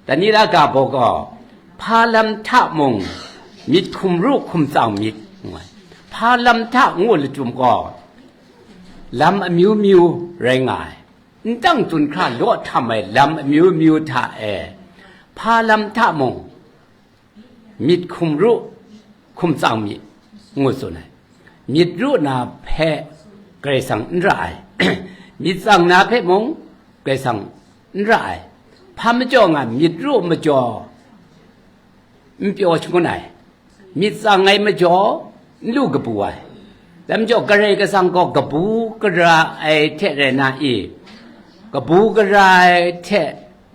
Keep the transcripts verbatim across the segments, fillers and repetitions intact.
Daniela ga baw gaw, hpa lam hta mung myit hkum ru hkum tsang myit, ngu ai. Hpa lam hta ngu latum gaw, lam amyu myu rai nga ai. N tang tsun hkra law htam ai lam amyu myu hta e, hpa lam hta mung myit hkum ru, hkum tsang myit, ngu tsun ai. Myit ru na hpe Karai Kasang n ra ai. Myit tsang na hpe mung Karai Kasang n ra ai. Hpa majaw nga myit ru majaw n pyaw shangun ai. Myit tsang ai majaw n lu kabu ai. Dai majaw Karai Kasang gaw kabu gara ai hte rai na i, kabu gara ai hte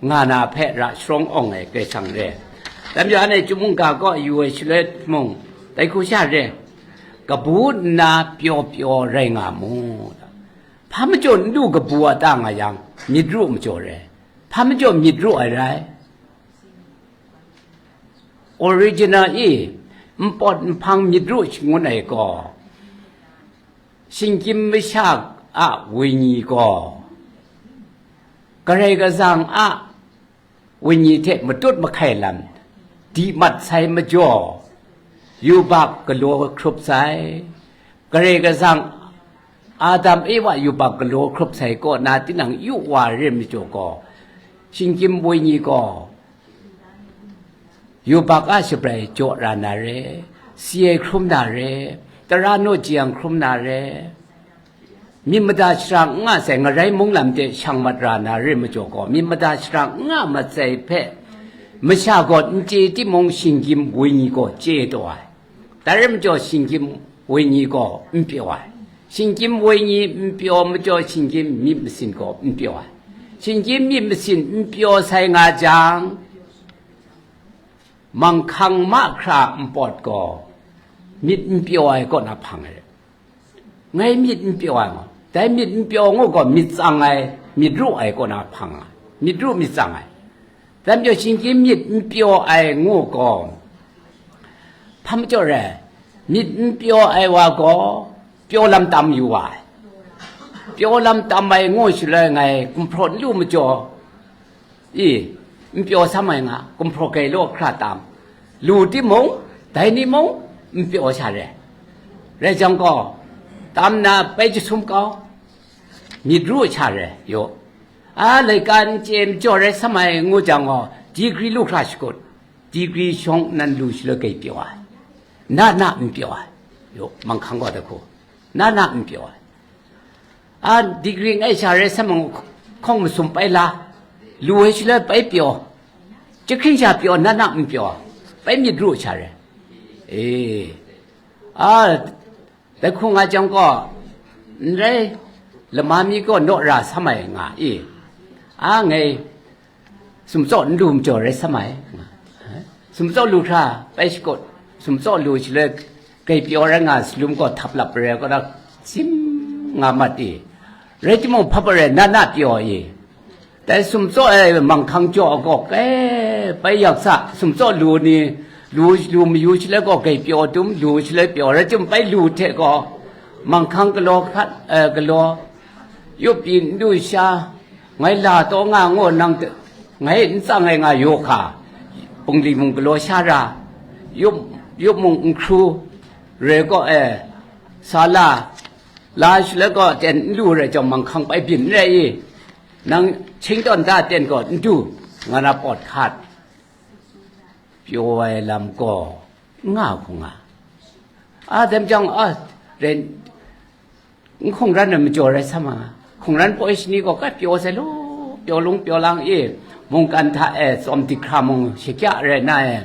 nga na hpe ra sharawng awng ai Karai Kasang re. Dai majaw anhte chyum mungga kaw yu ai shaloi mung, dai hku sha re, kabu nna pyaw pyaw rai nga mu. Hpa majaw n lu kabu a ta nga yang, myit ru majaw re. Hpa majaw myit ru ai rai. Original i, npawt nhpang myit ru shangun ai gaw, shinggyim masha a wenyi gaw, Karai Kasang a wenyi hte matut mahkai lam di mat sai majaw, yubak galaw hkrup sai. Karai Kasang Adam Ewa yubak galaw hkrup sai kaw na tinang yu wa re majaw gaw, shinggyim wenyi gaw yubak a shabrai jaw ra na re, si ai hkrum na re, tara naw jang hkrum na re, myit mada shara n nga sai ngarai munglam hte shang mat ra na re majaw gaw, myit mada shara n nga mat sai hpe masha gaw n chye timung, shinggyim wenyi gaw chye taw ai. Dai rai majaw, shinggyim wenyi gaw n pyaw ai. Shinggyim wenyi n pyaw majaw, shinggyim myit masin gaw n pyaw ai. Shinggyim myit masin n pyaw sai nga jang, manghkang mahkra npawt gaw myit n pyaw ai kaw na hpang ai. Ngai myit n pyaw ai ngu. Dai myit n pyaw ngu gaw, myit tsang ai, myit ru ai kaw na hpang ai. Myit ru myit tsang ai. Dai majaw, shinggyim myit n pyaw ai ngu gaw, hpa majaw rai, myit n pyaw ai wa gaw, pyaw lam tam yu wa ai. Pyaw lam tam ai ngu shaloi ngai gumhpraw n lu majaw, i, n pyaw sam ai nga, gumhpraw gai law hkra tam. Lu timung, dai ni mung, n pyaw sha re. Rai jang gaw, tam na bai jasum kau, myit ru sha re, yaw. A, laika n chye majaw rai sam ai ngu jang gaw, digri lu hkra shakut, digri shawng nan lu shaloi gai pyaw ai. Na na n pyaw ai, yaw, manghkang gaw da hku, na na n pyaw ai. A, digri ngai sha rai sa mung, hkawng masum pai la, lu ai shaloi pai pyaw, jahkring sha pyaw, na na n pyaw, pai myit ru sha rai. E, a, dai hku nga jang gaw, n rai, lama mi gaw naw ra sam ai nga i, a, ngai, sumtsaw n lu majaw rai sa mai. Sumtsaw lu hkra pai shakut, sumtsaw lu shaloi gai pyaw rai nga salum gaw htap lap rai kaw na, sim nga mat i, rai timung, hpa rai na na pyaw i, dai sumtsaw ai manghkang jaw gaw kai bai yak sa, sumtsaw lu ni, lu, lu mayu shaloi gaw gai pyaw dum, lu shaloi pyaw, rai timung bai lu hte gaw manghkang galaw hkat, eh, galaw, yup pyi n du sha, ngai la taw nga ngu nang te, ngai n tsang ai nga yaw hka, pungli mung galaw sha ra, yup, yup mung n hkru, re gaw e, sa la, la shaloi gaw ten n lu rai jang, manghkang bai byin n rai i, nang hting tawn da ten gaw n du, nga na pawt hkat. Pyaw ai lam gaw n nga hku nga. A, dai majaw, a, ren, n hkungran ai majaw rai sa ma. Hkungran poi shani gaw kat pyaw sai lu, pyaw lung pyaw lang i, mungkan hta e tsawm dik hkra mung shakya rai na e,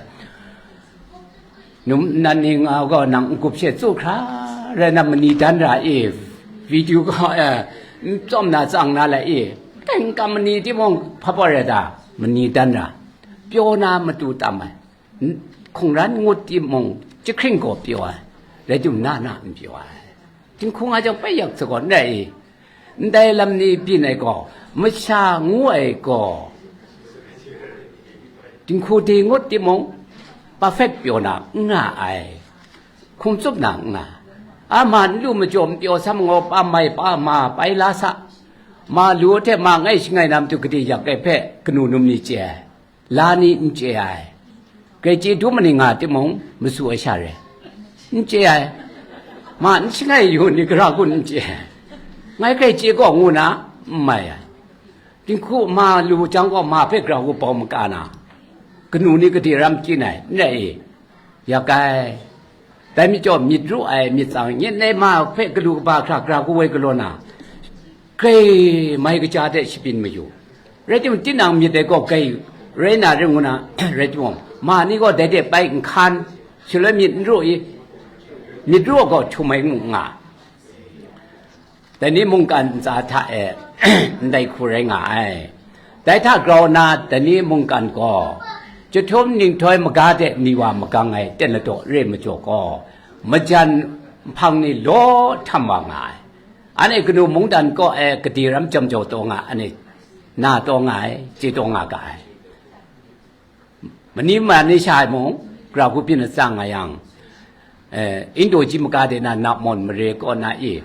num nnan ni nga gaw nang n-gup she tsu hkra rai na, mani dan ra i, video gaw e, n tsawm na tsang na lai i, teng kam mani timung hpa poi rai ta, mani dan ra, pyaw na matu tam ai. N-, hkungran ngut timung, jahkring gaw pyaw ai, rai timung, na na n pyaw ai. Dinghku nga jang bai yak sa gaw n rai i, ndai lam ni byin ai gaw, masha ngu ai gaw, dinghku di ngut timung, perfect pyaw na n nga ai, hkum tsup na n nga. A, ma n lu majaw n pyaw sam gaw, pa mai pa ma pai la sa, ma lu hte ma ngai shangai na matu gade yak ai hpe kanu num ni chye ai. La ni n chye ai. Grai chye dum maning nga timung, masu ai sha re. N chye ai. Ma n shangai yu ni gara kun n chye ai. Ngai grai chye gaw ngu na, n mai ai. Dinghku ma lu jang gaw ma hpe gara wu bau maka na, kanu ni gade ram kyin ai, n rai e. Yak ai. Dai majaw myit ru ai myit tsang, nye nai ma hpe galu kaba hkra gara ku woi galaw na, grai mai kaja hte shabyin mayu. Rai timung, tinang myit dai gaw grai rai na ring ngu na, rai timung, ma ni gaw dai de pai n hkan, shaloi myit n ru i, myit ru gaw htum ai ngu nga. Dai ni mungkan ntsa hta e ndai hku rai nga ai. Dai hta grau nna, dai ni mungkan gaw chyahtum ninghtoi maga de mi wa magang ai ten ladaw re majaw gaw, majan nhpang ni law htam wa nga ai. Anhte kanu mungdan kaw e gade ram jam jau taw nga, anhte na taw nga ai, chye taw nga ga ai. Mani ma ni sha ai mung, gara hku byin atsang nga yang, eh, Indo ji maga de na Namon mare kaw na i,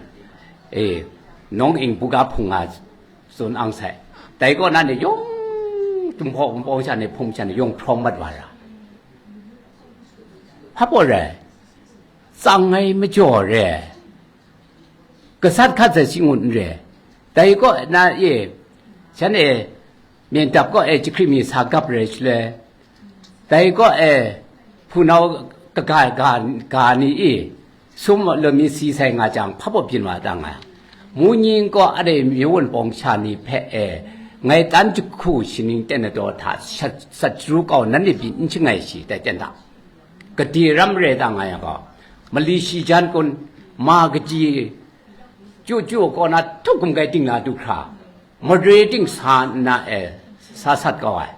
eh, nawng ing buga hpung nga tsun ang sai. Dai kaw na ni yawng, Jinghpaw Wunpawng sha ni hpung sha ni yawng hprawng mat wa ra. Hpa baw rai, tsang ai majaw re. Gasat hkat sai shingun n re. Dai kaw na e, shan e, myen dap kaw e jahkring mi sa gap rai shaloi, dai kaw e hpunau kaga ga, ga ni e, sum lami si sai nga jang, hpa baw byin wa dang ai. Mungyin kaw a de myu wun pawng sha ni hpe e, ngai tan jahku shaning ten na daw hta sat, sat sharu kau nanhte pyi n shangai shi, dai ten hta. Gade ram rai dang nga yang gaw, mali shi jan kun, ma kaji, chyu chyu kaw na htuk gumgai ting na du hkra, mare ting sa nna e, sa sat kau ai,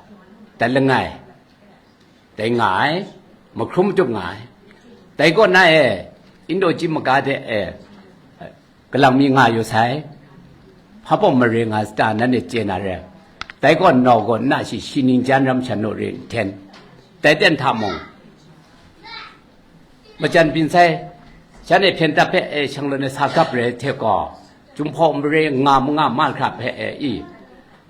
dai langai, dai nga ai, mahkrum matup nga ai. Dai kaw na e, Indo ji maga de e, kalang mi nga yu sai, hpa baw mare nga sata nanhte chye na re. Dai kaw nau gaw nna shi, shi ning jan ram sha naw re nhten, dai ten hta mung, majan byin sai, shan e hpyen dap hpe e shang law na sa gap rai hte gaw, Jinghpaw mare nga ma nga ma hkra hpe e i,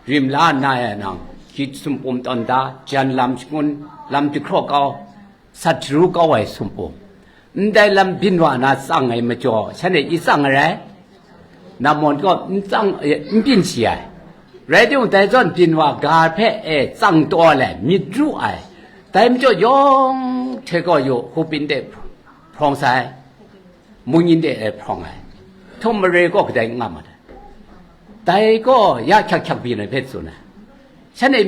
rim la nna e nang, hkyit sumpum tawn da, jan lam shangun, lam jahkraw kau, sat sharu kau ai sumpum. Ndai lam byin wa na tsang ai majaw, shan e i tsang ai rai? Namon gaw n tsang, eh, n byin shi ai. Rai timung, dai zawn byin wa ga hpe e tsang taw ai, myit ru ai. Dai majaw yawng hte gaw yu, hupin de hprawng sai, mungyin de e hprawng ai. Htum mare gaw kadai n nga mat ai. Dai gaw ya hkyak hkyak byin ai hpe tsun ai. Shan e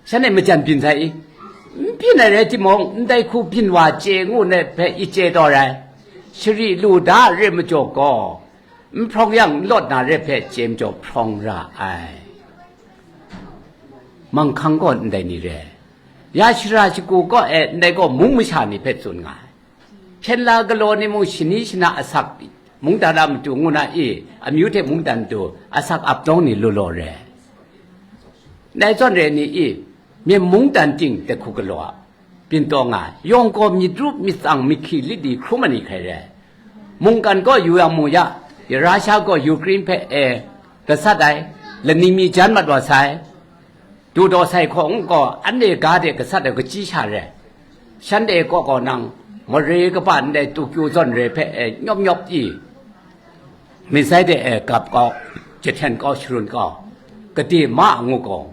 Shan e majan byin sai i? N byin ai rai timung, ndai hku byin wa chye ngu na hpe i chye taw rai. Shari lu da re majaw gaw, n hprawng yang n lawt na re hpe chye majaw hprawng ra ai. Manghkang gaw ndai ni re. Ya shara shagu kaw e ndai gaw mung masha ni hpe tsun nga ai. Hpyen la galaw ni mung shani shana asak, mungdan a matu ngu na i, amyu hte mungdan matu asak ap dawng ni law law re. Dai zawn re ni i, myen mungdan ting dai hku galaw a, byin taw nga ai, yawng gaw myit rup myit tsang myit hkri lit li hkrum ai ni hkrai re. Mungkan gaw yu yang mung ya, Russia gaw Ukraine hpe e gasat ai, lani mi jan mat wa sai. Dudaw sai hkawng gaw anhte ga de gasat ai kachyi sha re. Shanhte kaw gaw nang, mare kaba ndai tukyu zawn re hpe e nyawp nyawp i, mizai de e gap kau, jahten kau, sharun kau, gade ma a ngu gaw,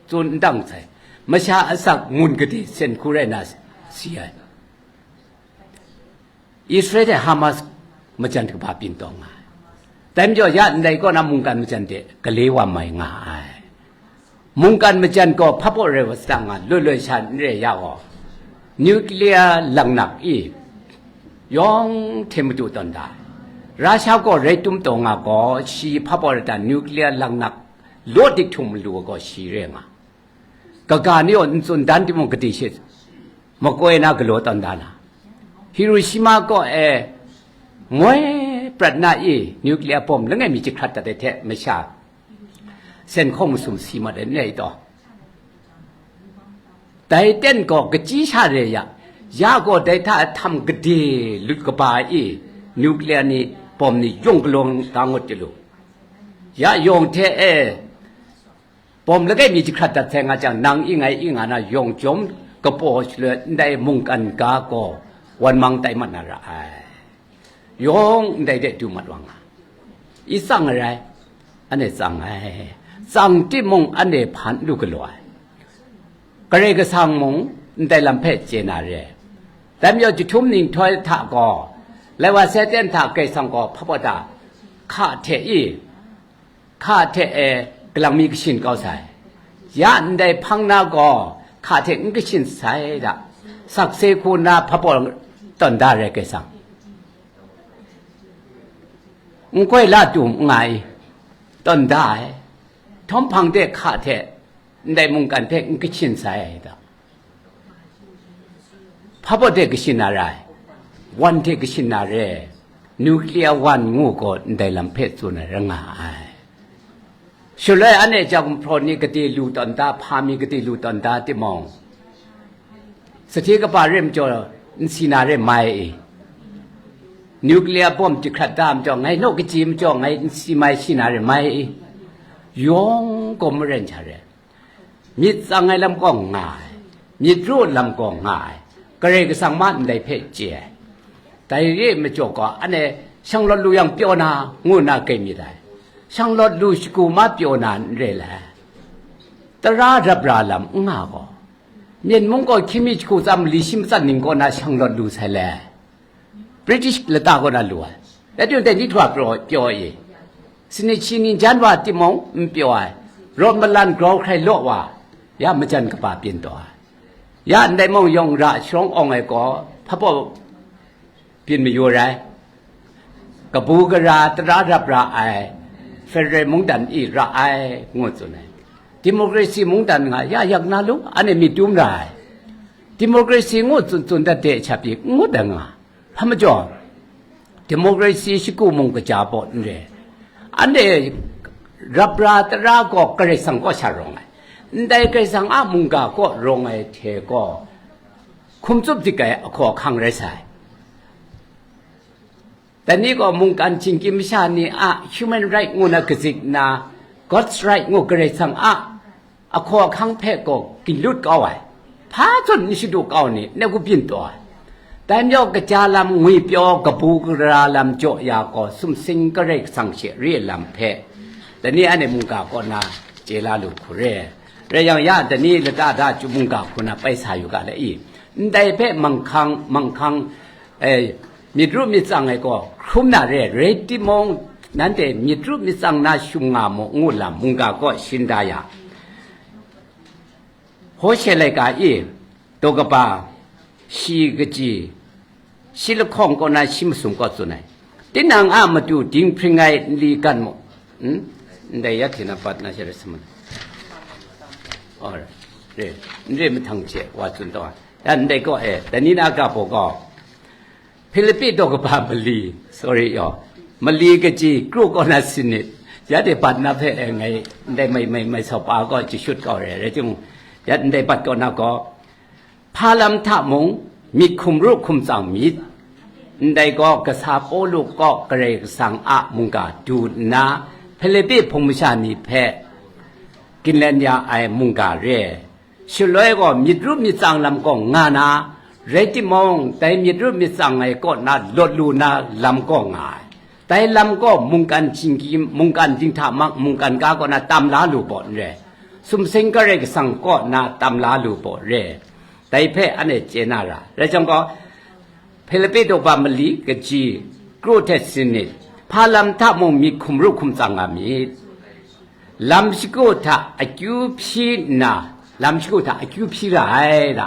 tsun n dang sai. Masha asak ngun gade sen hku rai na si ai. Israel hte Hamas majan kaba byin taw nga ai. Dai majaw ya ndai kaw na mungkan majan de gale wa mai nga ai. Mungkan majan gaw hpa baw rai wa sata nga, loi loi sha n re ya gaw, nuclear langnak i yawng hte madu tawn da ai. Russia gaw rai tum taw nga gaw, shi hpa baw rai ta nuclear langnak law dik htung malu gaw shi re nga. Kaga ni gaw n tsun dan timung, gade she makoi na galaw tawn da na. Hiroshima kaw e moi prat na i nuclear bomb langai mi jahkrat dat ai hte masha sen hkawng masum si mat ai n rai taw. Dai ten gaw kachyi sha re ya, ya gaw dai hta htam gade lut kaba i nuclear ni bomb ni yawng galaw da ngut de lu. Ya yawng hte e Bawm langai mi jahkrat dat sai nga jang, nang i ngai i nga na yawng jawm kapaw shaloi ndai mungkan ga gaw wan mang tai mat na ra ai. Yawng ndai de du mat wa nga. I tsang ai rai, anhte tsang ai. Tsang timung, anhte hpan lu galaw ai. Karai Kasang mung ndai lam hpe chye na re. Dai majaw, jahtum nhtoi hta gaw, lai wa sai ten hta Karai Kasang gaw hpa pawt da, hka hte i, hka hte e, galang mi kashin kau sai. Ya ndai hpang na gaw, hka hte n kashin sai da, sakse hku na hpa pawt tawn da re Karai Kasang. N koi la tum n nga ai, tawn da ai. Htawm hpang de hka hte, ndai mungkan hpe n kashin sai da. Hpa pawt de kashin na rai, wan hte kashin na re, nuclear wan ngu gaw ndai lam hpe tsun ai rai nga ai. Shaloi anhte jahkum hpraw ni gade lu tawn da, hpa mi gade lu tawn da timung, sahte kaba re majaw n si na re mai i? Nuclear bomb jahkrat da majaw, ngai naw kaji majaw ngai n si mai si na re mai i? Yawng gaw maren sha re. Myit tsang ai lam gaw nga ai, myit ru lam gaw nga ai, Karai Kasang ma ndai hpe chye ai. Dai re ai majaw gaw, anhte shang lawt lu yang pyaw na, ngu nna grai myit ai. Shang lawt lu shagu ma pyaw na n re ai. Tara rap ra lam n nga gaw, Myen mung gaw hkying mi jahku tsa mali shi matsat ning kaw na shang lawt lu sai le. British lata kaw na lu ai. Rai timung, dai ni hkra pyaw, pyaw i, sanit shi ni jan wa timung, n pyaw ai. Rawt malan grau hkrai law wa, ya majan kaba byin taw ai. Ya ndai mung yawng ra sharawng awng ai gaw, hpa pawt byin mayu rai. Kabu gara tara rap ra ai, federal mungdan e ra ai, ngu tsun ai. Democracy mungdan nga ya yak na lu, anhte myit dum ra ai. Democracy ngu tsun tsun dat de ai sha pyi, n ngut ai nga. Hpa majaw, democracy shagu mung kaja pawt n re. Anhte rap ra tara gaw Karai Kasang kaw sha rawng ai. Ndai Karai Kasang a mungga kaw rawng ai hte gaw, hkum tsup dik ai ahkaw ahkang rai sai. Dai ni gaw mungkan jingkyim masha ni a human right ngu na kazik nna, God's right ngu Karai Kasang a ahkaw ahkang hpe gaw ginlut kau ai, hpa zawn n shadu kau ni, ngu byin taw ai. Dai majaw, kaja lam ngwi pyaw, kabu gara lam jaw ya gaw, sumsing Karai Kasang she re ai lam hpe, dai ni anhte mungga kaw na chye la lu hku re. Rai yang, ya dai ni lata da chyum mungga hku na pai sa yu ga le i? Ndai hpe manghkang, manghkang, eh, myit ru myit tsang ai gaw hkrum na re, rai timung, nanhte myit ru myit tsang na shung nga mu, ngu lam mungga kaw shin da ya. Hoshe laika e, daw kaba, shi kaji, shi lahkawng kaw na shi masum kaw tsun ai. Tinang a matu dinghpring ai nli gan mu. Hmm? Ndai ya hte na bat na she rai sa ma. Alright. Re, n re mahtang hte wa tsun taw ai. Ya ndai kaw e, dai ni na ga baw gaw, Hpilipi daw kaba mali, sorry yaw, mali kaji, kru kaw na sinit, ya de bat na hpe e ngai, ndai mai, mai, mai sau pa gaw jashut kau re, rai timung, ya ndai bat kaw na gaw, hpa lam hta mung myit hkum ru hkum tsang myit. Ndai gaw kasa Pawlu kaw Karai Kasang a mungga du nna, Hpilipi hpung masha ni hpe ginlen ya ai mungga re. Shaloi gaw myit ru myit tsang lam gaw nga na, rai timung, dai myit ru myit tsang ai kaw na lawt lu na lam gaw nga ai. Dai lam gaw mungkan jingkyim, mungkan dinghta mak, mungkan ga kaw na tam la lu baw n re. Sumsing Karai Kasang kaw na tam la lu baw re. Dai hpe anhte chye na ra. Rai jang gaw, Hpilipi daw kaba mali kaji, kru hte sinit, hpa lam hta mung myit hkum ru hkum tsang nga myit. Lam shagu hta akyu hpyi nna, lam shagu hta akyu hpyi ra ai da.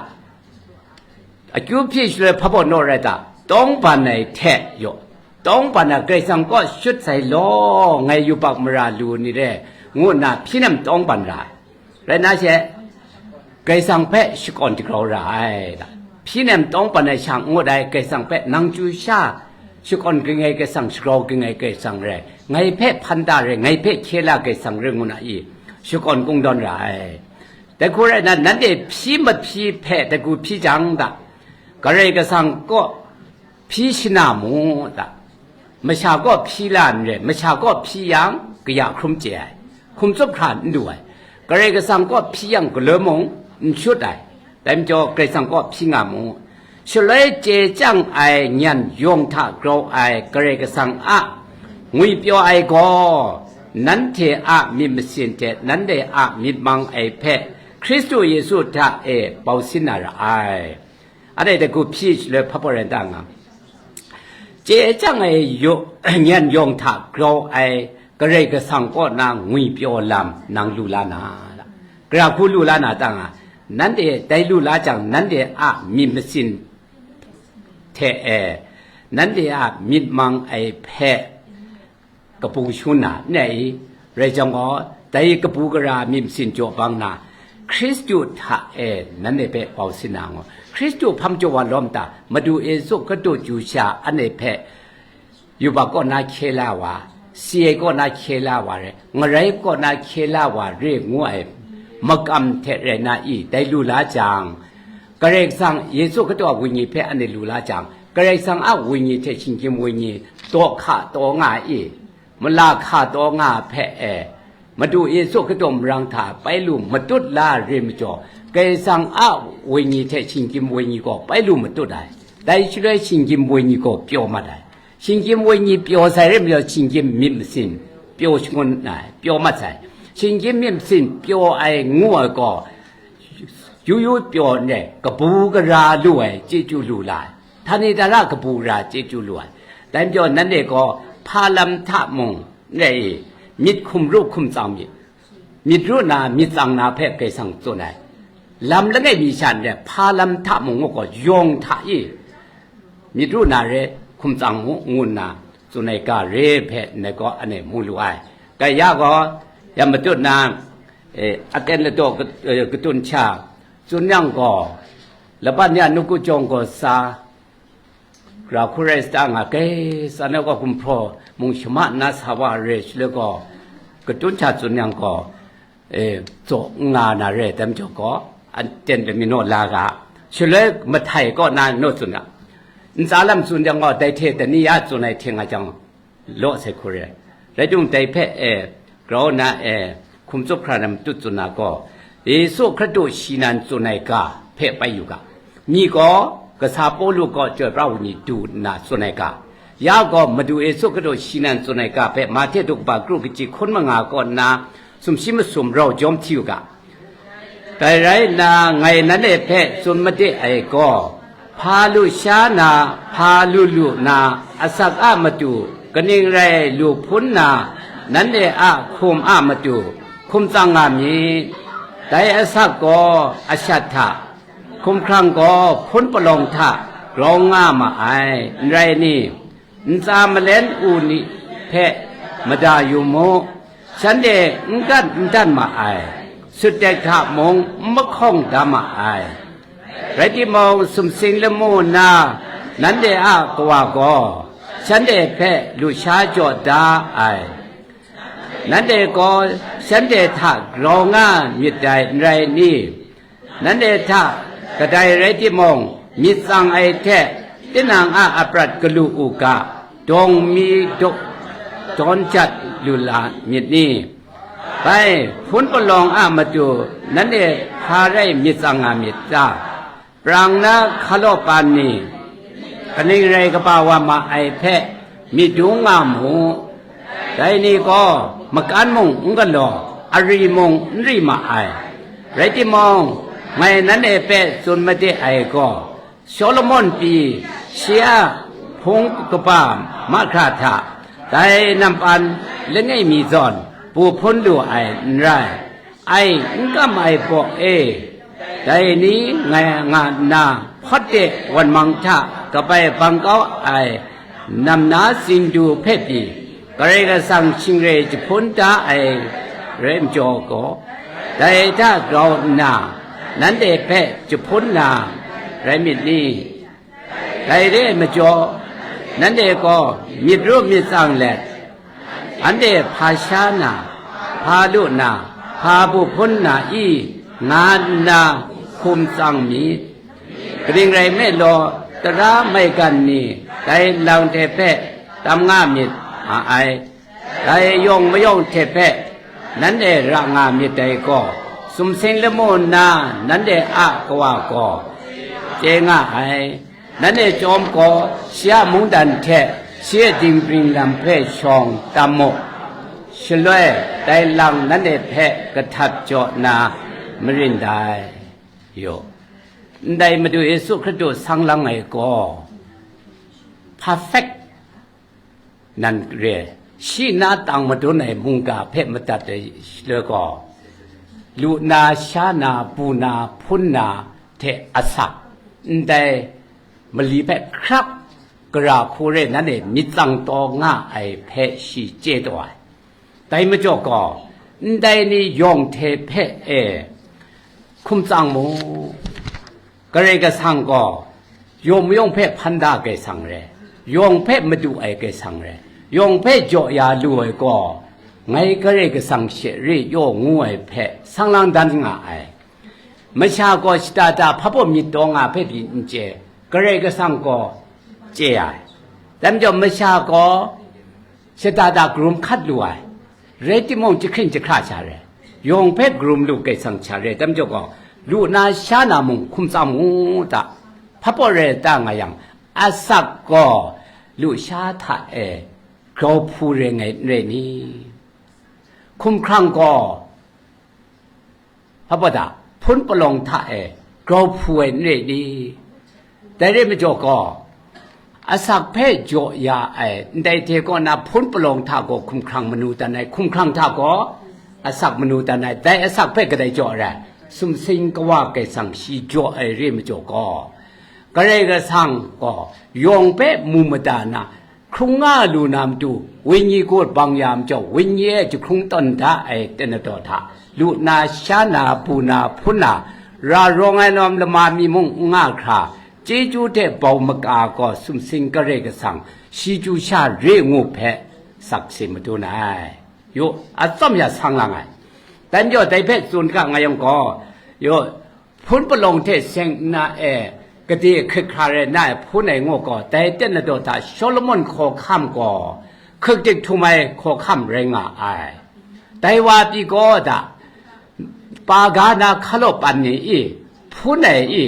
Akyu hpyi shaloi hpa baw naw rai ta? Tawng ban ai hte yaw, tawng ban ai Karai Kasang kaw shut sai law, ngai yubak mara lu ni re, ngu nna hpyi nem tawng ban ra ai. Rai nna she, Karai Kasang hpe shakawn dagrau ra ai da. Hpyi nem tawng ban ai sha n ngut ai, Karai Kasang hpe nang chyu sha shakawn ging ai Karai Kasang, shagrau ging ai Karai Kasang rai, ngai hpe hpan da rai, ngai hpe hkye la Karai Kasang rai ngu na i, shakawn kungdawn ra ai. Dai hku rai nna, nanhte hpyi mahpyi hpe dai hku hpyi jang da, Karai Kasang kaw hpyi shana mu da. Masha kaw hpyi la n re, masha kaw hpyi yang, kaya hkrum chye ai, hkum tsup hkra n du ai. Karai Kasang kaw hpyi yang galoi mung n shut ai, dai majaw Karai Kasang kaw hpyi nga mu. Shaloi chye chyang ai nyan yawng hta grau ai Karai Kasang a ngwipyaw ai gaw, nanhte a myit masin hte nanhte a myit mang ai hpe Hkristu Yesu hta e bau sin na ra ai. Anhte dai hku hpyi shaloi hpa pawren ta nga, chye chyang ai yaw- nyan yawng hta grau ai Karai Kasang kaw na ngwipyaw lam nang lu la na, gara hku lu la na ta nga, nanhte dai lu la jang, nanhte a myit masin hte e, nanhte a myit mang ai hpe kabu shangun na n rai i? Rai jang gaw, dai kabu gara myit masin jaw bang na, Hkristu hta e nanhte hpe bau sin na ngaw. Hkristu hpang jaw wa lawm ta, Madu Yesu Hkristu chyu sha anhte hpe yubak kaw na hkye la wa, si ai kaw na hkye la wa re, ngarai kaw na hkye la wa re ngu ai makam hte rai na i? Dai lu la jang, Karai Kasang Yesu Hkristu a Wenyi hpe anhte lu la jang, Karai Kasang a Wenyi hte shinggyim wenyi taw hka taw nga i? Mala hka taw nga hpe e, Madu Yesu Hkristu marang hta bai lu matut la re majaw, Karai Kasang a Wenyi hte shinggyim wenyi gaw bai lu matut ai. Dai shaloi shinggyim wenyi gaw pyaw mat ai. Shinggyim wenyi pyaw sai re majaw, shinggyim myit masin pyaw shangun ai, pyaw mat sai. Shinggyim myit masin pyaw ai ngu ai gaw, yu yu pyaw n rai, kabu gara lu ai chyeju lu la ai. Htani htara kabu gara chyeju lu ai. Dai majaw nanhte gaw hpa lam hta mung n rai i? Myit hkum ru hkum tsang myit. Myit ru na, myit tsang na hpe Karai Kasang tsun ai. Lam langai mi sha n rai, hpa lam hta mung ngu gaw yawng hta i? Myit ru na re, hkum tsang mu, ngu nna tsun ai ga re hpe ndai gaw anhte mu lu ai. Dai ya gaw, ya matut na, eh, aten ladaw kat-, eh, katun hta tsun yang gaw, laban ya nawku jawng gaw sa, gara hku rai sa ta nga, kai, tsan ai gaw gumhpraw mung shama nna sa wa re, shaloi gaw, katun hta tsun yang gaw, e, tsaw n nga na re ai majaw gaw, aten lamyu naw la ga, shaloi mahtai kaw na naw tsun ga, ntsa lam tsun jang gaw, dai hte dai ni ya tsun ai hte nga jang, law sai hku re ai. Rai timung, dai hpe, e, grau nna, e, hkum tsup hkra na matut tsun na gaw, Yesu Hkristu shi nan tsun ai ga hpe bai yu ga, mi gaw kasa Pawlu gaw Chyoi pra ai Wenyi du nna tsun ai ga, ya gaw Madu Yesu Hkristu shi nan tsun ai ga hpe Mahte daw kaba kru kaji hkun manga kaw nna sumshi masum rau jawm hti u ga. Dai rai nna, ngai nanhte hpe tsun made ai gaw, hpa lu sha na, hpa lu lu na, asak a matu, kaning rai lu hpun na, nanhte a hkum a matu, hkum tsang nga myit. Dai asak gaw ashat hta, hkumhkrang gaw hpun palawng hta grau nga ma ai, n rai ni? Ntsa malen u ni hpe mada yu mu, shanhte n gat n dan ma ai, sutdek hta mung n mahkawng da ma ai. Rai timung, sumsing lamu na nanhte a Kawa gaw shanhte hpe lusha jaw da ai. Nanhte gaw shanhte hta grau nga myit dai, n rai ni? Nanhte hta kadai rai timung, myit tsang ai hte tinang a aprat galu u ga, dawng mi daw-, dawn jat lu la myit ni? Bai, hpun palawng a matu nanhte hpa rai myit tsang nga myit ta? Prang na hkalaw pan ni, kaning rai kaba wa ma ai hpe myit dung nga mu. Dai ni gaw makan mung n galaw, ari mung n ri ma ai. Rai timung, ngai nanhte hpe tsun made ai gaw, Solomon pyi shi a hpung kaba mahkra hta, dai nampan langai mi zawn bu hpun lu ai n rai. Ai n kam ai baw e, dai ni ngai nga nna, hpawt de wanmang hta kabai bang kau ai namna tsingdu hpe pyi, Karai Kasang shingre jahpun da ai rai majaw gaw, dai hta grau nna, nanhte hpe jahpun na rai myit ni? Dai re ai majaw, nanhte gaw myit ru myit tsang let, anhte hpa sha na, hpa lu na, hpa bu hpun na i, nga nna hkum tsang myit. Kaning rai nme law, tara maigan ni dai lang hte hpe tam nga myit ma ai. Dai yawng mayawng hte hpe nanhte ra nga myit dai gaw, sumsing lamu nna nanhte a Kawa gaw chye nga ai. Nanhte chyawm gaw, shi a mungdan hte shi a dingbring lam hpe shawng tam mu, shaloi dai lang nanhte hpe kahtap jaw na marin dai. Yaw, ndai Madu Yesu Hkristu sang lang ai gaw, perfect nan re, shi na tang madun ai mungga hpe madat ai shaloi gaw, lu na, sha na, bu na, hpun na hte asak, ndai mali hpe hkrap gara hku re nanhte myit tsang taw nga ai hpe shi chye taw ai. Dai majaw gaw, ndai ni yawng hte hpe e hkum tsang mu. Karai Kasang gaw yawng mayawng hpe hpan da Kaisang re, yawng hpe madu ai Kaisang re, yawng hpe jaw ya lu ai gaw, ngai Karai Kasang she re yaw ngu ai hpe sang lang dan nga ai. Masha gaw shada da hpa baw myit taw nga hpe pyi n chye, Karai Kasang gaw chye ai. Dai majaw masha gaw shada da karum hkat lu ai, rai timung, jahkring jahkra sha re, yawng hpe karum lu Kaisang sha re, dai majaw gaw, lu na sha na mung hkum tsang mu ta, hpa baw rai ta nga yang, asak gaw lu sha hta e grau hpu rai ngai n rai ni? Hkumhkrang gaw, hpa baw da, hpun palawng hta e grau hpu ai n rai ni? Dai re majaw gaw, asak hpe jaw ya ai, ndai hte kaw na hpun palawng hta gaw hkumhkrang manu dan ai, hkumhkrang hta gaw asak manu dan ai, dai asak hpe kadai jaw ai? Sumsing Kawa Kaisang shi jaw ai re majaw gaw, Karai Kasang gaw yawng hpe mu mada na, hkrung nga lu na matu, wenyi gaw bang ya majaw, wenyi e jahkrung tawn da ai tenadaw hta, lu na, sha na, bu na, hpun na, ra rawng ai lawm lama mi mung n nga hkra, chyeju hte bau maka gaw sumsing Karai Kasang shi chyu sha re ngu hpe sakse madun ai. Yu, atsawm ya sang lang ai. Dai majaw dai hpe tsun ga nga yang gaw, yu, hpun palawng hte seng nna e gade hkrit hkra rai na ai hpun ai ngu gaw, dai tenadaw hta Solomon hkawhkam gaw hkrik dik htum ai hkawhkam rai nga ai. Dai wa pyi gaw da, pa ga na hkalaw pan ni i, hpun ai i,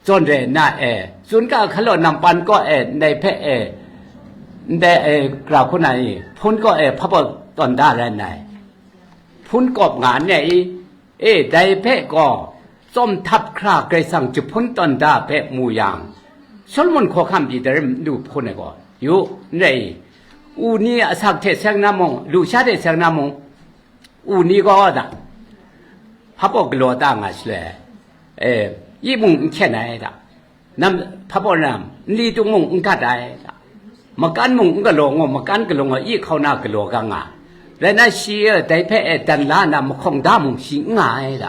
zawn rai nna e, tsun ga hkalaw nampan kaw e, ndai hpe e, ndai e, gara hku na i, hpun kaw e hpa baw tawn da rai nna i, hpun kawp nga n re i? E, dai hpe gaw, tsawm htap hkra Karai Kasang jahpun tawn da hpe mu yang, Solomon hkawhkam pyi dai rai lu hpun ai gaw, yu, n rai i? U ni asak hte seng na mung, lusha hte seng na mung, u ni gaw da, hpa baw galaw ta nga shaloi, e, yi mung n hkyen ai da, nam, hpa baw nam, nli tung mung n gat ai da, makan mung n galaw ngaw, makan galaw ngaw, yi hkau na galaw ga nga, rai na shi e dai hpe e dan la nna mahkawng da mung shi n nga ai da,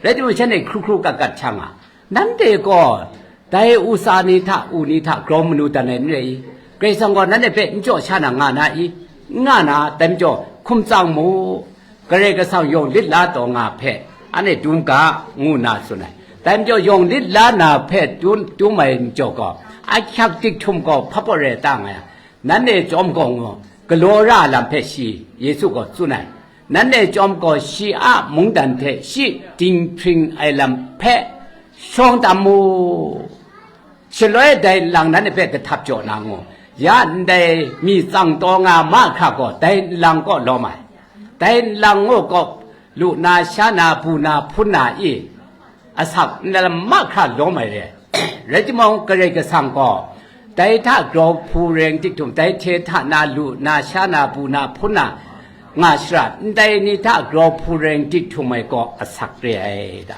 rai timung, shanhte hkru hkru gat gat hkya nga, nanhte gaw dai u tsa ni hta, u ni hta grau manu dan ai n rai i? Karai Kasang gaw nanhte hpe n jaw sha na nga na i? N nga na, dai majaw hkum tsang mu, Karai Kasang yawng lit la taw nga hpe anhte dum ga, ngu nna tsun ai. Dai majaw yawng lit la na hpe dum, dum ai majaw gaw, ahkyak dik htum gaw hpa baw rai ta nga yang, nanhte chyawm gaw ngu, galaw ra ai lam hpe shi, Yesu gaw tsun ai. Nanhte chyawm gaw shi a mungdan hte shi dinghpring ai lam hpe shawng tam mu. Shaloi dai nlang nanhte hpe kahtap jaw na ngu, ya ndai mi tsang taw nga mahkra gaw dai nlang kaw lawm ai. Dai nlang ngu gaw, lu na, sha na, bu na, hpun na i, asak nlam mahkra lawm ai re. Rai timung, Karai Kasang gaw dai hta grau hpu reng dik htum, dai hte hta na lu na, sha na, bu na, hpun na nga shara, ndai ni hta grau hpu reng dik htum ai gaw asak re ai da.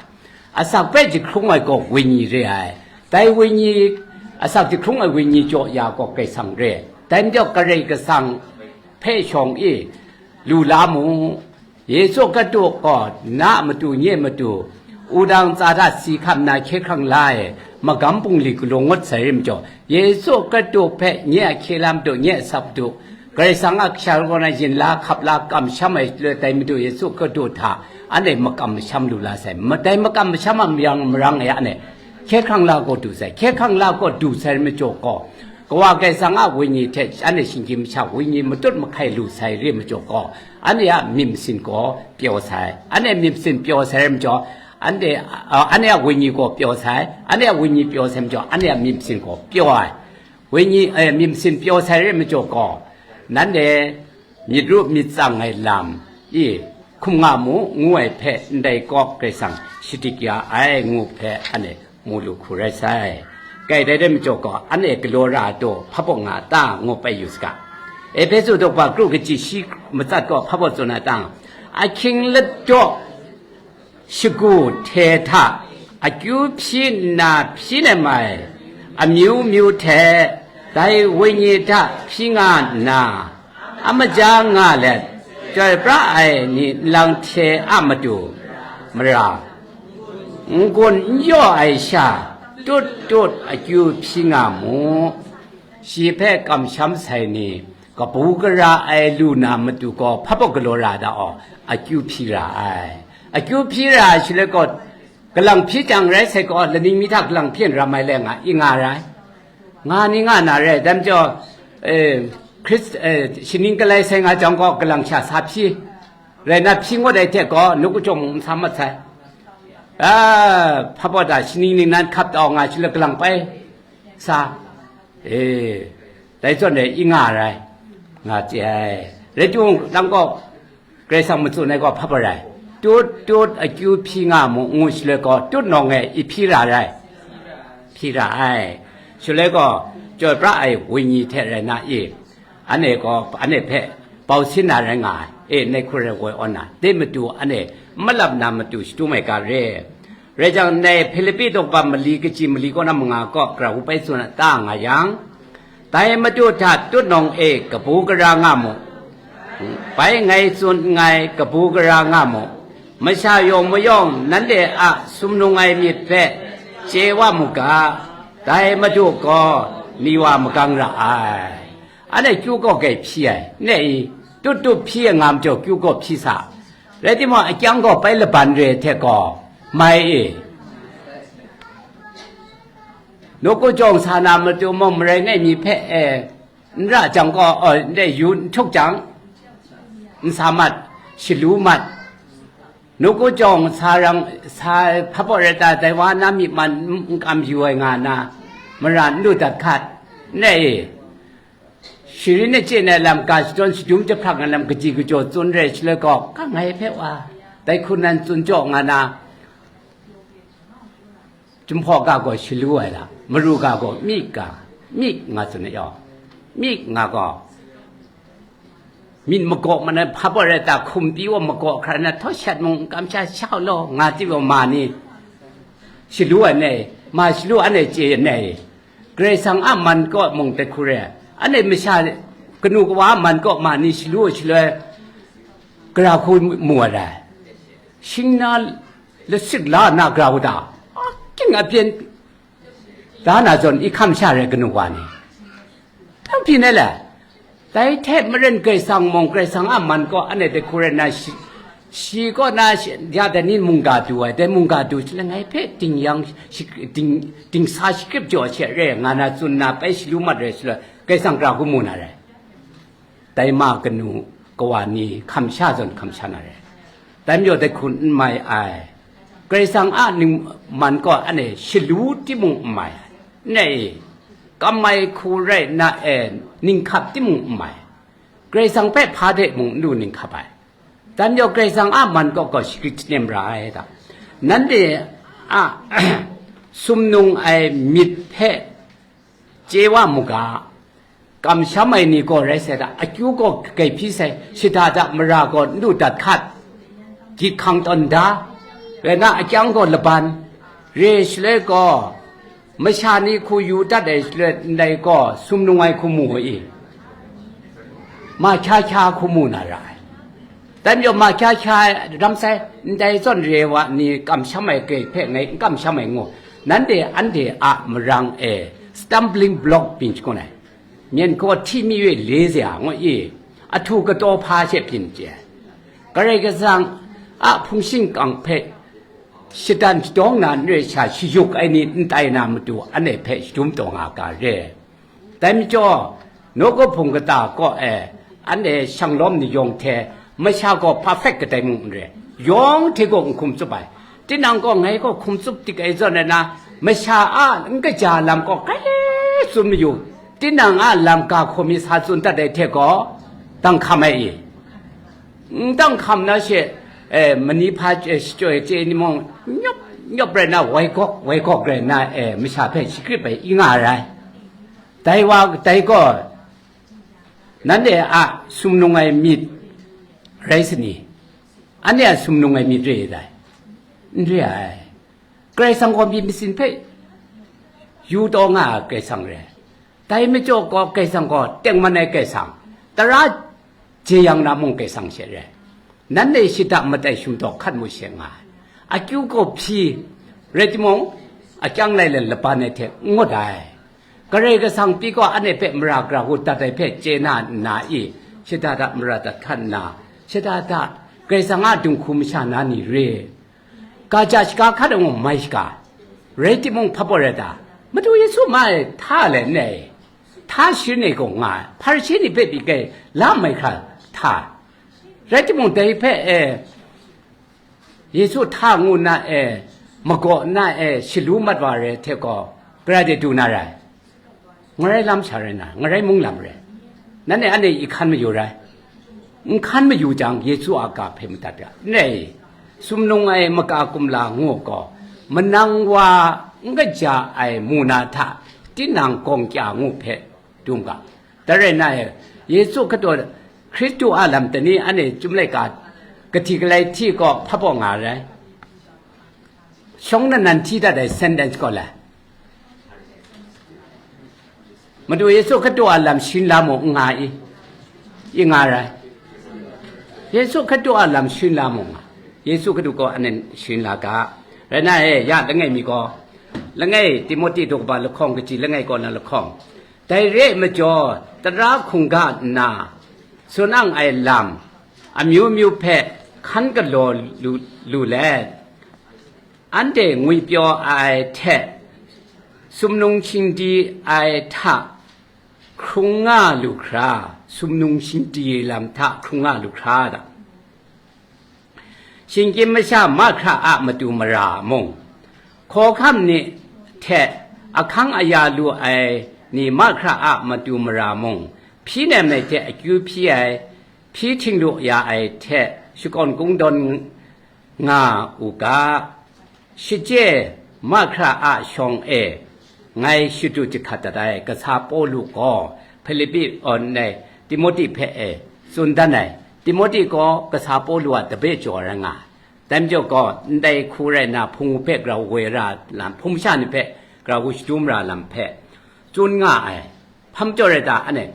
Asak hpe jahkrung ai gaw wenyi re ai. Dai wenyi, asak jahkrung ai wenyi jaw ya gaw Karai Kasang re ai. Dai majaw Karai Kasang hpe shawng i, lu la mu. Yesu Hkristu gaw na a matu, nye a matu, wudang tsa hta si hkam nna hkye hkrang la ai magam bungli galung ngut sai re majaw, Yesu Hkristu hpe nye a hkye la madu, nye a sap madu, Karai Kasang a kasha kaw na yin la, hkap la, kamsham ai dai Madu Yesu Hkristu hta anhte makam masham lu la sai. Ma-, dai makam masham a mayang marang e anhte hkye hkrang la gaw du sai. Hkye hkrang la gaw du sai majaw gaw, Kawa Karai Kasang a Wenyi hte anhte shinggyim masha Wenyi matut mahkai lu sai re majaw gaw, anhte a myit masin gaw pyaw sai. Anhte myit masin pyaw sai re majaw, anhte, a, anhte a Wenyi gaw pyaw sai. Anhte a Wenyi pyaw sai majaw, anhte a myit masin gaw pyaw ai. Wenyi, eh, myit masin pyaw sai re majaw gaw, nanhte myit ru myit tsang ai lam i hkum nga mu, ngu ai hpe ndai kaw Karai Kasang shadik ya ai, ngu hpe anhte mu lu hku rai sai. Kai dai rai majaw gaw, anhte galaw ra ai daw hpa baw nga ta, ngu pai yu saga. Ehpesu daw kaba kru kaji shi matsat gaw hpa baw tsun ai ta, ahkying ladaw shagu hte hta akyu hpyi nna hpyi nem ai amyu myu hte dai Wenyi hta hpyi nga nna, a maja nga let, chyoi pra ai ni nlang hte a matu mara, n-gun n yaw ai sha, tut tut akyu hpyi nga mu. Shi hpe kamsham sai ni, kabu gara ai lu na matu gaw hpa baw galaw ra da aw, akyu hpyi ra ai. Akyu hpyi ra ai shaloi gaw, galang hpyi jang rai sai gaw, laning mi hta galang hpyi n ram ai le nga, i nga rai. Nga ni nga na rai, dai majaw, eh, Hkris-, eh, shaning galai sai nga jang gaw, galang sha sa hpyi. Rai na, hpyi ngut ai hte gaw, nawku jawng mung n sa mat sai. A, hpa baw da, shaning ningnan hkap taw nga shaloi galang pai sa. E, dai zawn e, i nga rai, nga chye ai. Rai timung, nang gaw Karai Kasang matsun ai gaw hpa baw rai. Tut tut akyu hpyi nga mu, ngu shaloi gaw, tut nawng e i hpyi ra rai. Hpyi ra ai. Shaloi gaw, chyoi pra ai Wenyi hte rai na i, anhte gaw, anhte hpe bau sin na rai nga ai. E, nai hku rai woi awn na, dai matu anhte n malap na matu shadum ai ga re. Rai jang, nai Hpilipi daw kaba mali kaji mali kaw na manga kaw grau bai tsun a ta nga yang, dai Madu hta tutnawng e kabu gara nga mu. Bai ngai tsun nngai, kabu gara nga mu. Masha yawng mayawng nanhte a sumnung ai myit hpe chye wa mu ga, dai Madu gaw ni wa magang ra ai. Anhte kyu gaw grai hpyi ai, ne i? Tut tut hpyi ai nga majaw, kyu gaw hpyi sa. Rai timung, akyang gaw bai laban re ai hte gaw, mai e. Nawku jawng sa na matu mung, marai ngai mi hpe, e, n ra jang gaw, e, ndai yu n htuk jang, n sa mat, shalu mat. Nawku jawng sa rang, sa hpa baw rai ta, dai wa na myi man n, n kam yu ai nga na, mara n lu dat hkat, ne e. Sharin achyin ai lam, ga shadawn shadum jahprang ai lam, kaji kajaw tsun re ai shaloi gaw, ka ngai hpe wa, dai hku nan tsun jaw nga na, Jinghpaw ga gaw shalu ai la, maru ga gaw myi ga, myi nga tsun ai yaw, myi nga gaw, myit magaw ma na, hpa baw rai ta, hkum pyi wa magaw hkra na, htaw shat mung n kamsham shau law, nga tip wa ma ni, shalu ai ne, ma shalu anhte chye ai ne, Karai Kasang a man kaw mung dai hku re ai. Anhte masha kanu kawa a man kaw ma ni shalu ai shaloi, gara hku mu ai rai. Shing na lasik la na grau da, aking apyen da na zawn, i hkam sha rai kanu wa ni? Dang byin ai le? Dai hte maren Karai Kasang mung, Karai Kasang a man kaw anhte dai hku rai na shi, shi kaw na shi, ya dai ni mungga du ai, dai mungga du shaloi ngai hpe ding yang shi, ding, dingsa shakrip jaw she re nga na tsun na bai shalu mat rai shaloi, Karai Kasang gara hku mu na rai. Dai ma kanu kawa ni hkam sha zawn hkam sha na re. Dai majaw dai hku n mai ai. Karai Kasang a ning man kaw anhte shalu timung n mai ai. N rai i? Kam ai hku rai na e, ning hkap timung n mai. Karai Kasang hpe hpa de mung n lu ning hkap ai. Dai majaw Karai Kasang a man kaw gaw shagrit shanem ra ai da. Nanhte a sumnung ai myit hpe chye wa mu ga, kamsham ai ni gaw rai sai da, akyu gaw grai hpyi sai, shada da mara gaw n lu dat hkat, gyit hkang tawn da, rai na akyang gaw laban, re shaloi gaw, masha ni hku yu dat ai shaloi ndai gaw sumnung ai hku mu i? Ma hkya hkya hku mu na ra ai. Dai majaw ma hkya hkya ram sai, ndai zawn re wa ni kamsham ai grai hpe ngai n kamsham ai ngu, nanhte anhte a marang e stumbling block byin shangun ai. Myen hkaw hti mi we le ze a ngu i, ahtu kataw hpa she byin chye ai. Karai Kasang a hpung shingkang hpe shadan shadawng na n re sha shayuk ai ni n tai na matu anhte hpe shadum taw nga ga re. Dai majaw, nawku hpung kata kaw e, anhte shanglawm ni yawng hte, masha gaw perfect kadai mung n re, yawng hte gaw n hkum tsup ai. Tinang gaw ngai gaw hkum tsup dik ai zawn rai na, masha a n kaja lam gaw grai tsun mayu, tinang a lam ga hkawmi sa tsun dat ai hte gaw, dang hkam ai i? N dang hkam na she, eh, mani hpa, eh, shachyoi chye ni mung, nyawp nyawp rai na, wai gawk wai gawk rai na, eh, masha hpe shagrip ai i nga ai rai. Dai wa, dai gaw, nanhte a sumnung ai myit rai sani? Anhte a sumnung ai myit re ai dai? N re ai. Karai Kasang gaw myit masin hpe yu taw nga ai Karai Kasang re. Dai majaw gaw Karai Kasang gaw tengman ai Karai Kasang, tara jeyang na mung Karai Kasang she re. Nanhte shada matai shum taw hkat mu she nga ai. Akyu gaw hpyi rai timung, akyang lai lan laban ai hte n ngut ai. Karai Kasang pyi gaw anhte hpe mara gara hku dat ai hpe chye na nna i, shada da mara dat hkan nna, shada da Karai Kasang a dinghku masha na ni re? Ga ja shaga hkat ai mung mai shaga, rai timung hpa baw rai ta? Madu Yesu ma e hta le n ai, hta sharin ai gaw nga ai, Hparishe ni hpe byi kai la mai hkra hta, rai timung dai hpe e, Yesu hta ngu nna e, magaw nna e, shalu mat wa re hte gaw, gara de du na rai? Ngarai lam sha rai na, ngarai mung lam rai. Nanhte anhte i hkan mayu rai. N hkan mayu jang, Yesu a ga hpe madat ga. N rai, sumnung ai maka kumla ngu gaw, manang wa n kaja ai muna hta tinang gawng kya ngu hpe dum ga. Dai rai na e, Yesu hkatu, Hkristu a lam tani anhte Chyum laika kahti kalai hti gaw hpa baw nga rai. Shawng nan nan hti dat ai sentence gaw le? Madu Yesu Hkristu a lam sharin la mu n nga i? I nga rai. Yesu Hkristu a lam sharin la mu nga. Yesu Hkristu gaw anen sharin la ga. Rai na e, ya langai mi gaw, langai Timote daw kaba lahkawng kaji langai kaw na lahkawng, dai re ai majaw, tara hkungga nna tsun ang ai lam, amyu myu hpe hkan galaw lu, lu let, anhte ngwipyaw ai hte sumnung shingdi ai hta hkrung nga lu hkra, sumnung shingdi ai lam hta hkrung nga lu hkra da. Shinggyim masha mahkra a matu mara mung, hkawhkam ni hte ahkang aya lu ai ni mahkra a matu mara mung, hpyi nem ai hte akyu hpyi ai, hpyi htinglu ya ai hte shakawn kungdawn nga u ga. Shachye mahkra a shawng e ngai shadu jahkrat dat ai kasa Pawlu gaw Hpilipi, aw, ndai Timote hpe e tsun dan ai. Timote gaw kasa Pawlu a tabe jaw rai nga ai. Dai majaw gaw, ndai hku rai nna, hpung hpe grau woi ra lam, hpung masha ni hpe grau shadum ra lam hpe tsun nga ai. Hpa majaw rai ta, anhte?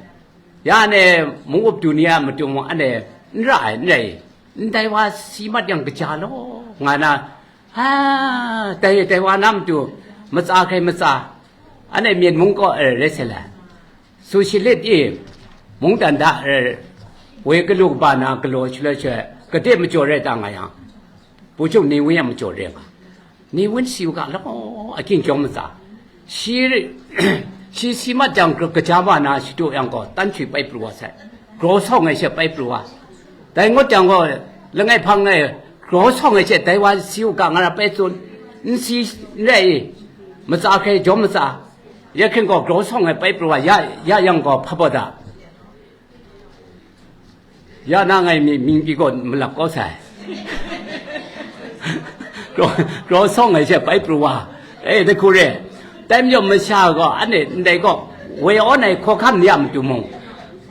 Ya anhte mung up du ni a matu mung anhte n ra ai, n rai? Ndai wa si mat yang kaja law, nga na, ha, dai, dai wa na matu matsa hkrai matsa, anhte Myen mung kaw, eh, rai sai le, Socialist i, mungdan da, eh, woi galu kaba na galaw shaloi shaloi, gade majaw rai ta nga yang, Pu Jung ni wi yang majaw rai nga. Ni wun si u ga law, aking jawm matsa. Shi, shi si mat jang, gra-, gaja ma na shadu yang gaw, tan shui pai pru wa sai. Graw sawng ai she pai pru wa. Dai ngut jang gaw, langai hpang e, graw sawng ai she, dai wa si u ga nga ra pai tsun. N si, n rai i, matsa hkrai jawm matsa. Ya hkring gaw, graw sawng ai pai pru wa, ya, ya yang gaw, hpa baw da. Ya na ngai mi, ming pyi gaw malap kau sai. Graw, graw sawng ai she pai pru wa. E, dai hku re. Dai majaw masha gaw, anhte ndai gaw, woi awn ai hkawhkam ni a matu mung,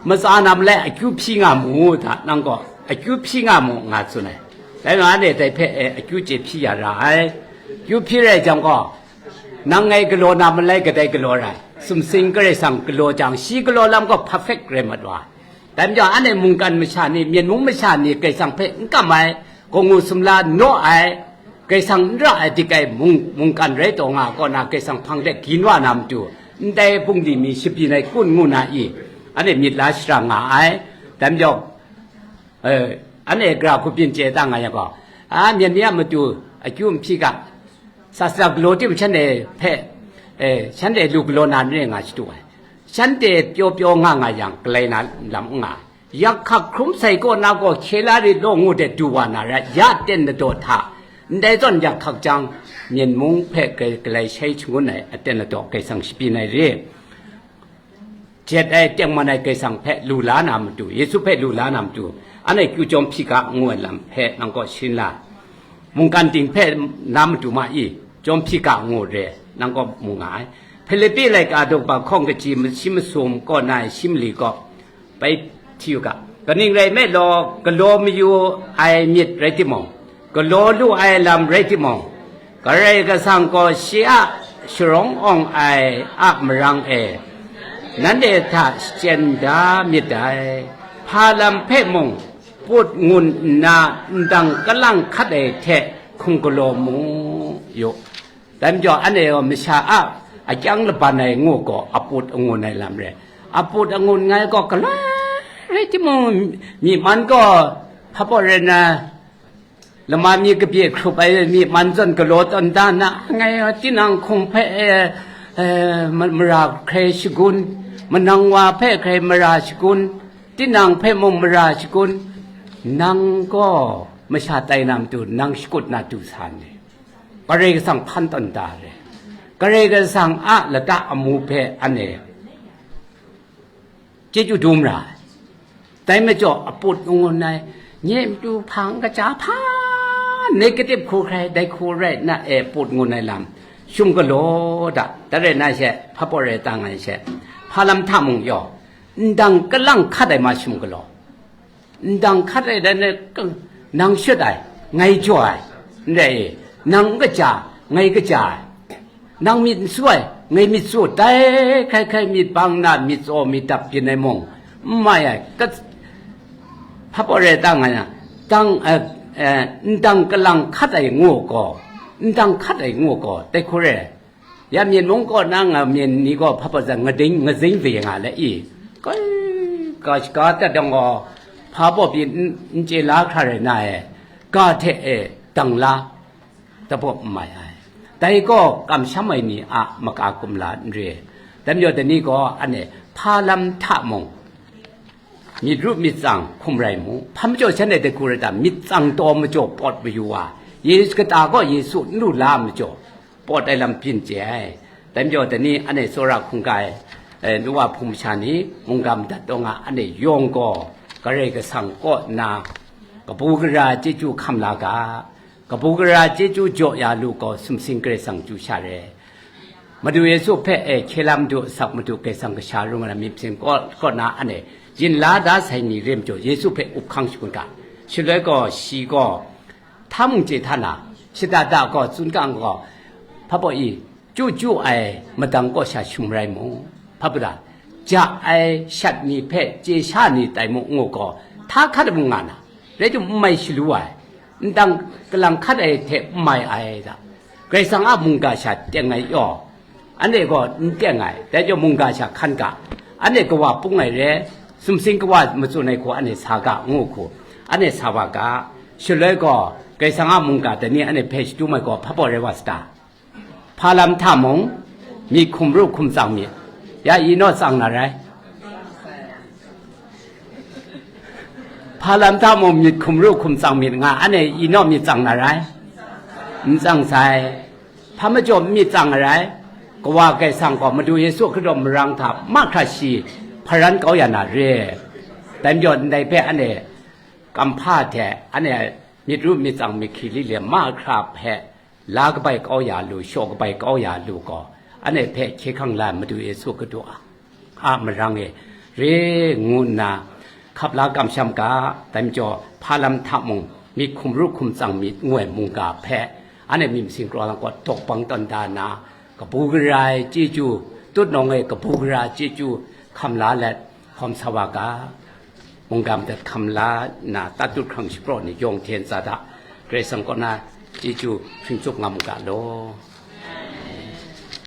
matsa na malai akyu hpyi nga mu hta, nang gaw, akyu hpyi nga mu nga tsun ai. Dai nga anhte dai hpe, e, akyu chye hpyi ya ra ai. Akyu hpyi rai jang gaw, nang ngai galaw na malai kadai galaw rai. Sumsing Karai Kasang galaw jang, shi galaw lam gaw perfect rai mat wa. Dai majaw, anhte mungkan masha ni, Myen mung masha ni, Karai Kasang hpe n kam ai, gawngngu sumla naw ai, Karai Kasang n ra ai dik ai mung, mungkan rai taw nga ai kaw na, Karai Kasang hpang de gin wa na matu, ndai bungli mi shabyin ai kun ngu na i, anhte myit la shara nga ai. Dai majaw, eh, anhte gara hku byin chye ta nga yang gaw, a, Myen ni a matu akyu n hpyi ga, sasara galaw tim shanhte hpe, eh, shanhte lu galaw na n re nga shadu ai. Shanhte pyaw pyaw nga nga yang, galai na lam n nga. Yak hkak hkrum sai kaw na gaw, hkye la rit law ngu de du wa na rai, ya aten ladaw hta, ndai zawn yak hkak jang, myen mung hpe ga-, galai shai shangun ai aten ladaw Kaisang shapyin ai re. Jet ai, tengman ai Kaisang hpe lu la na matu, Yesu hpe lu la na matu, anhte kyu jawm hpyi ga ngu ai lam hpe nang kaw sharin la. Mungkan ting hpe na matu ma i, jawm hpyi ga ngu re, nang kaw mu nga ai. Hpilipi laika daw ba hkawng kaji masi masum kaw na ai shi mali gaw, bai hti u ga. Kaning rai nme law, galaw mayu ai myit rai timung, galaw lu ai lam rai timung, Karai Kasang gaw shi a sharawng awng ai a marang e, nanhte hta shachyen da myit dai. Hpa lam hpe mung, put ngun nna ndang kalang hkat ai hte hkum galaw mu yu. Dai majaw, anhte gaw masha a akyang laban ai ngu gaw, aput angun ai lam re. Aput angun ngai gaw, galoi rai timung, myi man gaw, hpa baw rai na, lama mi kabye hkrup ai myi man zawn galaw tawn da na, ngai tinang hkum hpe, eh, eh, ma-, mara hkrai shagun, manang wa hpe hkrai mara shagun, tinang hpe mung mara shagun, nang gaw masha tai na matu, nang shakut na du sa ni? Karai Kasang hpan tawn da re. Karai Kasang a lata amu hpe anhte chyeju du mara ai. Dai majaw, aput angun ai, nye matu hpa n kaja hpa, negative hku hkrai, dai hku rai nna e, put ngun ai lam, shum galaw da, da rai na she, hpa baw rai ta nga ai she, hpa lam hta mung yaw, ndang kalang hkat ai ma shum galaw. Ndang hkat ai dan e, nang shut ai, ngai jaw ai, n rai e, nang n kaja, ngai kaja ai, nang myit n su ai, ngai myit su, dai hkrai hkrai myit bang na myit tsaw myit dap byin ai mung, n mai ai, kat, hpa baw rai ta nga na, dang, eh, eh, ndang kalang hkat ai ngu gaw, ndang hkat ai ngu gaw, dai hku re ai. Ya myen mung kaw na nga myen ni gaw hpa baw zan ngading, ngazing ze nga le i, kai, ga shaga dat dang gaw, hpa baw pyi n, n chye la hkra rai na e, ga hte e dang la, tabawp n mai ai. Dai gaw kamsham ai ni a maka kumla n re. Dai majaw, dai ni gaw anhte hpa lam hta mung, myit ru myit tsang hkum rai mu. Hpa majaw shanhte dai hku rai ta, myit tsang taw majaw pawt mayu wa, Yesu kata gaw Yesu n lu la majaw, pawt ai lam byin chye ai. Dai majaw, dai ni anhte tsawra hkungga ai, eh, nu wa hpung masha ni, mungga madat taw nga anhte yawng gaw, Karai Kasang kaw nna, kabu gara chyeju hkam la ga, kabu gara chyeju jaw ya lu gaw, sumsing Karai Kasang chyu sha re. Madu Yesu hpe, e, hkye la Madu, asak Madu, Kaisang Kasha ru nga na myit masin kaw, kaw na anhte yin la da sai ni re majaw, Yesu hpe up hkang shangun ga. Shaloi gaw, shi gaw, hta mung chye hta na, shada da gaw, tsun kang gaw, hpa baw i, chyu chyu ai madang kaw sha shum rai mu. Hpa baw da, ja ai shat ni hpe chye sha ni tai mu ngu gaw, hta hkat mung nga na, rai timung, n mai shalu ai, ndang kalang hkat ai hte n mai ai da. Karai Kasang a mungga sha teng ai yaw, anhte gaw n teng ai, dai jaw mungga sha hkan ga, anhte kawa pung ai re, sumsing kawa matsun ai hku anhte sa ga, ngu hku, anhte sa wa ga. Shaloi gaw, Karai Kasang a mungga dai ni anhte hpe shadum ai gaw hpa baw rai wa sa ta? Hpa lam hta mung, myit hkum ru hkum tsang myit. Ya, i naw tsang na rai? Hpa lam hta mung myit hkum ru hkum tsang myit nga, anhte i naw myit tsang na rai? N tsang sai. Hpa majaw myit tsang ai rai? Kawa Karai Kasang gaw Madu Yesu hkrit daw marang hta mahkra shi hparan kau ya na re. Dai majaw ndai hpe anhte kamhpa hte, anhte myit ru myit tsang myit hkri li le mahkra hpe la kabai kau ya lu, shaw kabai kau ya lu gaw, anhte hpe hkye hkrang la ai Madu Yesu Hkristu a, a marang e re ngu nna hkap la kamsham ga, dai majaw hpa lam hta mung myit hkum ru hkum tsang myit ngu ai mungga hpe, anhte myit masin karaw lang kaw dawk bang tawn da nna, kabu gara ai chyeju, tutnawng e kabu gara ai chyeju hkam la let, hkawm sa wa ga, mungga madat hkam la nna, tatut hkrang shapraw ni yawng hte ntsa hta, Karai Kasang kaw na chyeju hpring tsup nga mu ga law.